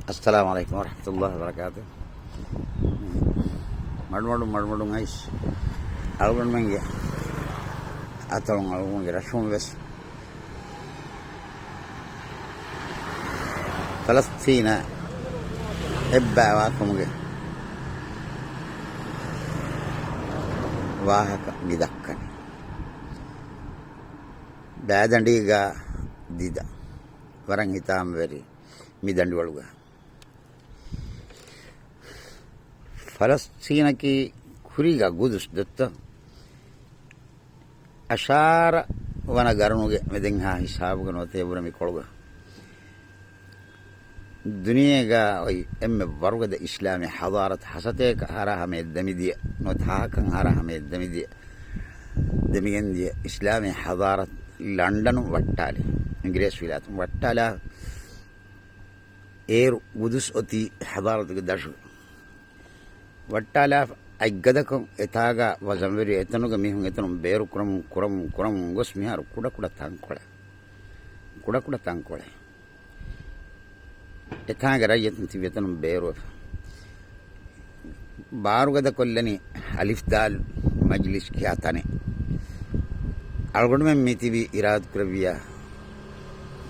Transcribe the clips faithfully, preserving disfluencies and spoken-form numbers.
އައްސަލާމު ޢަލައިކުމް ވަރަޙްމަތުﷲ ވަބަރަކާތު. މަޑުމަޑުން، މަޑުމަޑުން އައިސް، އަޅުގަނޑުމެންގެ އަތޮޅުން، އަޅުގަނޑުގެ ރަށުން ވެސް ފަލަސްތީނަށް އެއްބައިވާކަމުގެ ވާހަކަ މި ދައްކަނީ. ބައިދަނޑީގަ ދިދަ. ވަރަށް ހިތާމަވެރި މި ދަނޑިވަޅުގަ. ފަލަސްތީނަކީ ކުރީގަ ގުދުސް ދޮއްތަ؟ އަށާރަ ވަނަ ގަރުނުގެ މެދެންހާ ހިސާބުގަ ނުވަތަ އެބުރަ މި ކޮޅުގަ. ދުނިޔޭގަ އޮތް އެންމެ ވަރުގަދަ އިސްލާމީ ޙަޟާރަތު ހަސަތޭކަ އަށާރަ ހަމަޔަށް ދެމިދިޔަ، ނުވަތަ ހަކަށް އަށާރަ ހަމަޔަށް ދެމިދިޔަ، ދެމިގެންދިޔަ އިސްލާމީ ޙަޟާރަތު ލަންޑަނުން ވައްޓާލި، އިނގިރޭސި ވިލާތުން ވައްޓާލާ. އޭރު ގުދުސް އޮތީ ޙަޟާރަތުގެ ދަށު. ވައްޓާލާ އަތްގަދަކޮށް އެތާގަ ވަޒަންވެރި އެތަނުގެ މީހުން އެތަނުން ބޭރު ކުރަމުން، ކުރަމުން، ކުރަމުން ގޮސް މިހާރު ކުޑަ ކުޑަ ތަންކޮޅެއް. ކުޑަ ކުޑަ ތަންކޮޅެއް. އެތާގެ ރައްޔިތުން ތިބި އެތަނުން ބޭރުވެފަ. ބާރުގަދަ ކޮށްލަނީ އަލިފް ދާލް މަޖްލިސް ކިޔާ ތަނެއް. އަޅުގަނޑުމެން މި ތިބީ އިރާދަކުރެއްވިޔާ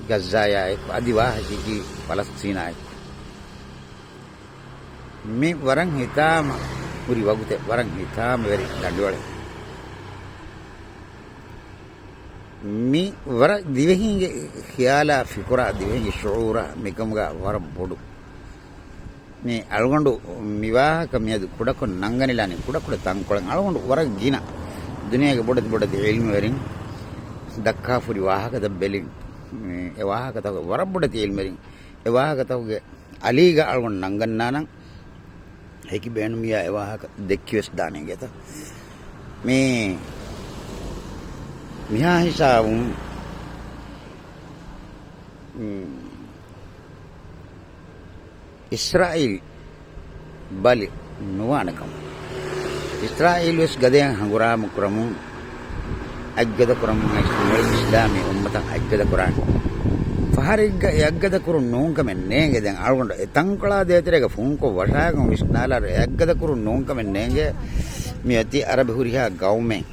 ޣައްޒާޔާ އެކު، އަދި ވާހަކައަކީ ފަލަސްތީނާ އެކު. މި ވަރަށް ހިތާމަ ހުރި ވަގުތެއް، ވަރަށް ހިތާމަވެރި ދަނޑިވަޅެއް. މި ވަރަށް ދިވެހީންގެ ޚިޔާލާ ފިކުރާ، ދިވެހީންގެ ޝުޢޫރާ މިކަމުގަ ވަރަށް ބޮޑު. މި އަޅުގަނޑު މި ވާހަކަ މިއަދު ކުޑަކޮށް ނަންގަނިލާނީ ކުޑަކުޑަ ތަންކޮޅެއް. އަޅުގަނޑު ވަރަށް ގިނަ ދުނިޔޭގެ ބޮޑެތި ބޮޑެތި ޢިލްމުވެރިން ދައްކާފުރި ވާހަކަތައް ބެލިން. މި އެ ވާހަކަތަކުގެ ވަރަށް ބޮޑެތި ޢިލްމުވެރިން އެ ވާހަކަތަކުގެ އަލީގަ އަޅުގަނޑު ނަންގަންނާނަން. ހެކި ބޭނުމިޔާ އެ ވާހަކަ ދެއްކިވެސް ދާނެ އިނގޭތަ؟ މި، މިހާ ހިސާބުން، މް، އިސްރާއީލް ބަލި ނުވާނެ ކަމަށް. އިސްރާއީލް ވެސް ގަދަޔަށް ހަނގުރާމަ ކުރަމުން، އަތްގަދަ ކުރަމުން އައިސް މުޅި އިސްލާމީ އުއްމަތަށް އަތްގަދަ ކުރާނެ. ފަހަރެއްގަ އެ އަތްގަދަ ކުރުން ނޫންކަމެއް ނޭނގެ. ދެން އަޅުގަނޑު އެ ތަންކޮޅާ ދޭތެރޭގަ ފުންކޮށް ވަށާގަން ވިސްނާލާރު އެ އަތްގަދަ ކުރުން ނޫންކަމެއް ނޭނގެ. މި އޮތީ އަރަބި ހުރިހާ ގައުމެއް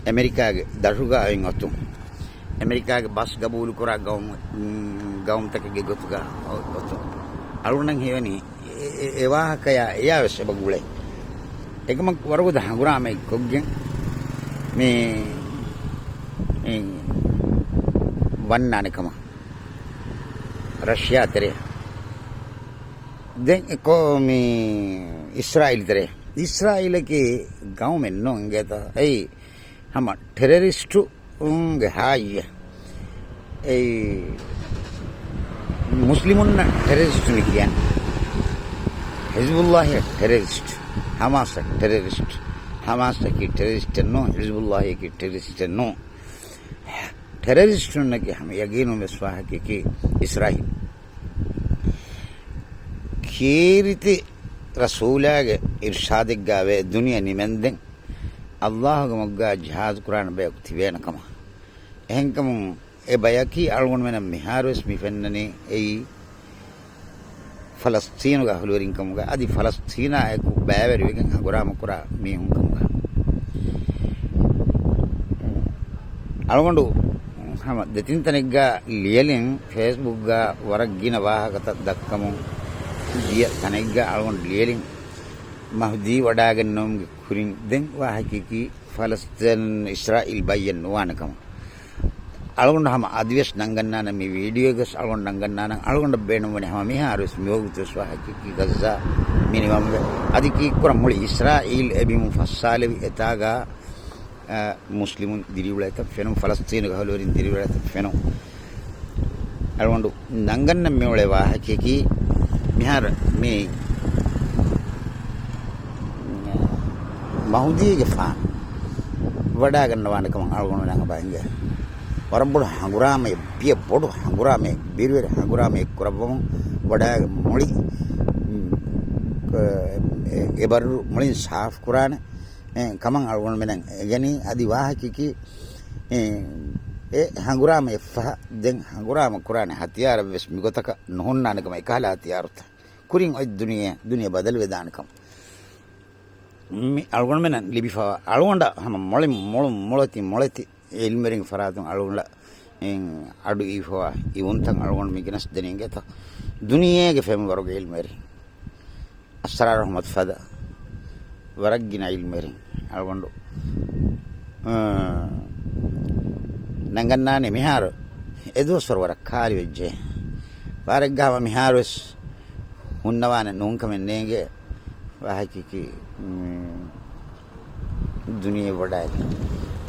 އެމެރިކާގެ ދަށުގަ އޮތް އޮތުން. އެމެރިކާގެ ބަސް ގަބޫލުކުރާ ގައުމު، ގައުމުތަކެއްގެ ގޮތުގަ އޮތުން. އަޅުގަނޑަށް ހީވަނީ އެ، އެ، އެ ވާހަކަޔާ އެޔާ ވެސް އެބަ ގުޅޭ. އެކަމަކު ވަރުގަދަ ހަނގުރާމައެއް ކޮށްގެން މި، މި ވަންނާނެ ކަމަށް ރަޝިޔާ ތެރޭ. ދެން އެ ކޮ-، މި އިސްރާއީލް ތެރޭ. އިސްރާއީލަކީ ގައުމެއް ނޫން އިނގޭތަ؟ އެއީ ހަމަ ޓެރަރިސްޓު ގެ ހާއްޔެއް. އެއީ މުސްލިމުންނަށް ޓެރަރިސްޓު މި ކިޔަން. ހިޒްބުﷲ އަށް ޓެރަރިސްޓް، ހަމާސް އަށް ޓެރަރިސްޓް، ހަމާސް އަކީ ޓެރަރިސްޓެއް ނޫން، ހިޒްބުﷲ އަކީ ޓެރަރިސްޓެއް ނޫން. ޓެރަރިސްޓުންނަކީ ހަމަ ޔަގީނުން ވެސް ވާހަކައަކީ އިސްރާއީލް. ކީރިތި ރަސޫލާގެ އިރްޝާދެއްގާ ވޭ ދުނިޔެ ނިމެންދެން ﷲ ގެ މަގުގާ ޖިހާދު ކުރާނެ ބަޔަކު ތިބޭނެ ކަމަށް. އެހެންކަމުން އެ ބަޔަކީ އަޅުގަނޑުމެނަށް މިހާރުވެސް މި ފެންނަނީ އެއީ ފަލަސްތީނުގެ އަހުލުވެރިން ކަމުގަ، އަދި ފަލަސްތީނާ އެކު ބައިވެރިވެގެން ހަނގުރާމަ ކުރާ މީހުން ކަމުގަ. އަޅުގަނޑު ހަމަ ދެތިން ތަނެއްގަ ލިޔެލިން، ފޭސްބުކްގަ ވަރަށް ގިނަ ވާހަކަތައް ދައްކަމުން ދިޔަ ތަނެއްގަ އަޅުގަނޑު ލިޔެލިން، މަހުދީ ވަޑާގެންނެވުމުގެ ކުރިން ދެން ވާހަކައަކީ ފަލަސްތީން އިސްރާއީލް ބައްޔެއް ނުވާނެ ކަމަށް. އަޅުގަނޑު ހަމަ އަދިވެސް ނަންގަންނާނަން، މި ވީޑިއޯގަސް އަޅުގަނޑު ނަންގަންނާނަން. އަޅުގަނޑަށް ބޭނުންވަނީ ހަމަ މިހާރުވެސް މިވަގުތުވެސް ވާހަކައަކީ ޣައްޒާ މިނިވަންވެ. އަދި ކީއްކުރަން މުޅި އިސްރާއީލް އެބިމު ފައްސާލެވި އެތާގާ، އަ، މުސްލިމުން ދިރިއުޅޭތަން ފެނުން، ފަލަސްތީނުގެ އަހުލުވެރިން ދިރިއުޅޭތަން ފެނުން. އަޅުގަނޑު ނަންގަންނަން މިއުޅޭ ވާހަކައަކީ މިހާރު މި މަހުދީގެފާނު ވަޑާގަންނަވާނެ ކަމަށް އަޅުގަނޑުމެންނަށް އެބަ އިނގޭ. ވަރަށް ބޮޑު ހަނގުރާމައެއް، ބިޔަ ބޮޑު ހަނގުރާމައެއް، ބިރުވެރި ހަނގުރާމައެއް ކުރައްވަމުން ވަޑާ މުޅި، އެ، އެ ބައްރު މުޅިން ސާފު ކުރާނެ. އެ، ކަމަށް އަޅުގަނޑުމެންނަށް އެނގެނީ. އަދި ވާހަކައަކީ، އެ، އެ ހަނގުރާމަ އެއްފަހަށް ދެން ހަނގުރާމަ ކުރާނެ ހަތިޔާރެއް ވެސް މިގޮތަކަށް ނުހުންނާނެ ކަމަށް، އެކަހަލަ ހަތިޔާރުތައް. ކުރިން އޮތް ދުނިޔެ، ދުނިޔެ ބަދަލުވެދާނެކަން. މި އަޅުގަނޑުމެންނަށް ލިބިފަވާ އަޅުގަނޑަށް ހަމަ މޮޅި، މޮޅު، މޮޅޮތި، މޮޅެތި އިލްމެރިން ފަރާތުން އަޅުގަނޑަށް އެއް އަޑު އިވިފަވާ އިވުންތައް އަޅުގަނޑު މި ގެނެސްދެނީ އިނގޭތޯ. ދުނިޔޭގެ ފެންވަރުގެ އިލްމެރިން. އަސްރާރު ހަމަ ފަދަ ވަރަށް ގިނަ އިލްމެރިން އަޅުގަނޑު، އާ، ނަނގަންނާނެ މިހާރު އެދުވަސްވަރު ވަރަށް ކާރިވެއްޖެ. ވާރެއްގަ ހަމަ މިހާރުވެސް ހުންނަވާނެ ނޫންކަމެއް ނޭނގޭ. ވާހަކައަކީ، މް، ދުނިޔެ ވަޑާއެއް.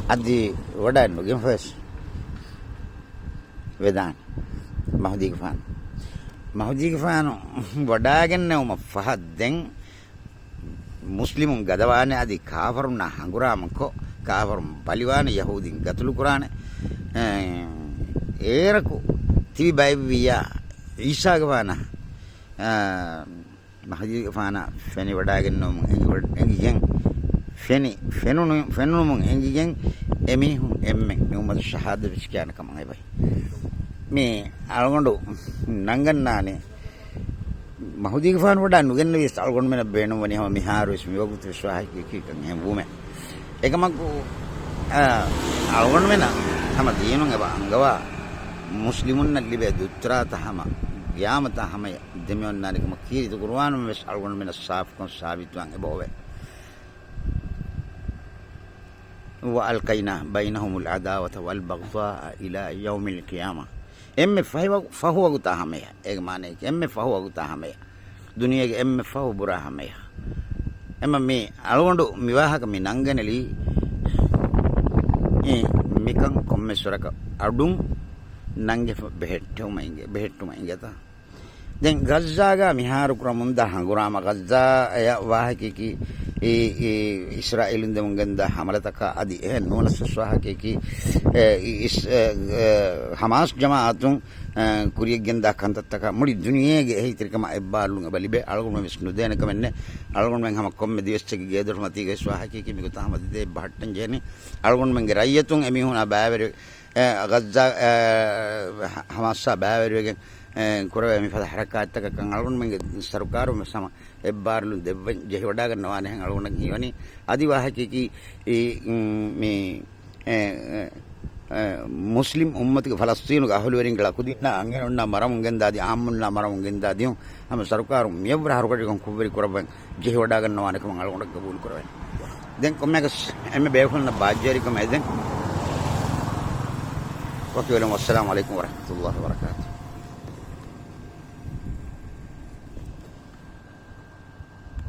އަދި ވަޑާ ނުގެންފަވެސް ވެދާނެ. މަހުދީގެފާނު، މަހުދީގެފާނު ވަޑާގެންނެވުމަށް ފަހަށް ދެން މުސްލިމުން ގަދަވާނެ، އަދި ކާފަރުންނާ ހަނގުރާމަކޮށް، ކާފަރުން ބަލިވާނެ، ޔަހޫދީން ގަތުލުކުރާނެ. އެ، އޭރަކު ތިބި ބައެއްވިއްޔާ ޢީސާގެފާނަށް، އާ، މަހުދީގެފާނާ ފެނިވަޑާގެންނެވުމުން އެނގިވަޑ-، އެނގިގެން، ފެނި، ފެނުނު-، ފެނުނުމުން އެނގިގެން، އެމީހުން އެންމެން މި އުއްމަތު ޝަހާދަތްވެސް ކިޔާނެ ކަމަށް އެބައި. މި އަޅުގަނޑު ނަނގަންނާނެ، މަހުދީގެފާނު ވަޑާ ނުގެންނެވިޔަސް އަޅުގަނޑުމެނަށް ބޭނުންވަނީ ހަމަ މިހާރުވެސް މިވަގުތުވެސް ވާހަކައަކީ ކަން އެހެން ވުމެއް. އެކަމަކު، އަ، އަޅުގަނޑުމެނަށް ހަމަ ދީނުން އެބަ އަންގަވާ މުސްލިމުންނަށް ލިބޭ ދުއްތުރާތައް ހަމަ ގިޔާމަތާ ހަމަޔަށް ދެމިއޮންނާނެ ކަމަށް ކީރިތި ޤުރުއާނުން ވެސް އަޅުގަނޑުމެނަށް ސާފުކޮށް ސާބިތުވާން އެބައޮވޭ. وَأَلْقَيْنَا بَيْنَهُمُ الْعَدَاوَةَ وَالْبَغْضَاءَ إِلَى يَوْمِ الْقِيَامَةِ. އެންމެ ފަހިވަ-، ފަހު ވަގުތާ ހަމަޔަށް. އޭގެ މާނައަކީ އެންމެ ފަހު ވަގުތާ ހަމަޔަށް. ދުނިޔޭގެ އެންމެ ފަހު ބުރާ ހަމަޔަށް. އެމަ މި އަޅުގަނޑު މި ވާހަކަ މި ނަންގަނެލީ، އެ، މިކަން ކޮންމެސް ވަރަކަށް އަޑުން ނަންގެފަ ބެހެއްޓުމަށް އިނގޭ، ބެހެއްޓުމަށް އިނގޭތަ؟ ދެން ޣައްޒާގަ މިހާރު ކުރަމުންދާ ހަނގުރާމަ، ޣައްޒާއަށް ވާހަކައަކީ، އި، އި، އިސްރާއީލުން ދެމުން ގެންދާ ހަމަލަތަކާ އަދި އެހެން ނޫނަސް ވެސް ވާހަކައަކީ، އެ، އި، އިސް، އެ، އެ، ހަމާސް ޖަމާއަތުން، އެ، ކުރިޔަށް ގެންދާ ކަންތައްތަކާ މުޅި ދުނިޔޭގެ އެހީތެރިކަމާ އެއްބާރުލުން އެބަ ލިބޭ. އަޅުގަނޑުމެން ވެސް ނުދޭނެ ކަމެއް ނެތް. އަޅުގަނޑުމެން ހަމަ ކޮންމެ ދިވެއްސެއްގެ ގޭދޮރު މަތީގަ ވެސް ވާހަކައަކީ މިގޮތަށް ހަމަ ދިދޭ ބަހައްޓަން ޖެހެނީ. އަޅުގަނޑުމެންގެ ރައްޔިތުން އެމީހުނާ ބައިވެރި އެ، ޣައްޒާ، އެ، ހަ-، ހަމާސްއާ ބައިވެރިވެގެން، އެ، ކުރެވޭ މިފަދަ ހަރަކާތްތަކަށް ކަން އަޅުގަނޑުމެންގެ ސަރުކާރުން ވެސް ހަމަ އެއްބާރުލުން ދެއްވަން ޖެހިވަޑާގަންނަވާނެހެން އަޅުގަނޑަށް ހީވަނީ. އަދި ވާހަކައަކީ އީ، މް، މި، އެ، އެ، އެ، މުސްލިމް އުއްމަތުގެ ފަލަސްޠީނުގެ އަހުލުވެރިންގެ ޅަކުދިންނާ އަންހެނުންނާ މަރަމުން ގެންދާ އަދި އާއްމުންނާ މަރަމުން ގެންދާ ދިޔުން ހަމަ ސަރުކާރުން މިޔަށްވުރެ ހަރުކަށިކޮށް ކުށްވެރި ކުރައްވަން ޖެހިވަޑާގަންނަވާނެ ކަމަށް އަޅުގަނޑަށް ގަބޫލު ކުރެވޭނެ. ދެން ކޮންމެއަކަސް އެންމެ ބޭފުޅުންނަށް ބާއްޖަވެރިކަމަށް އެދެން ވަކިވެލަމު. އައްސަލާމު ޢަލައިކުމް ވަރަޙްމަތުﷲި ވަބަރަކާތުހު.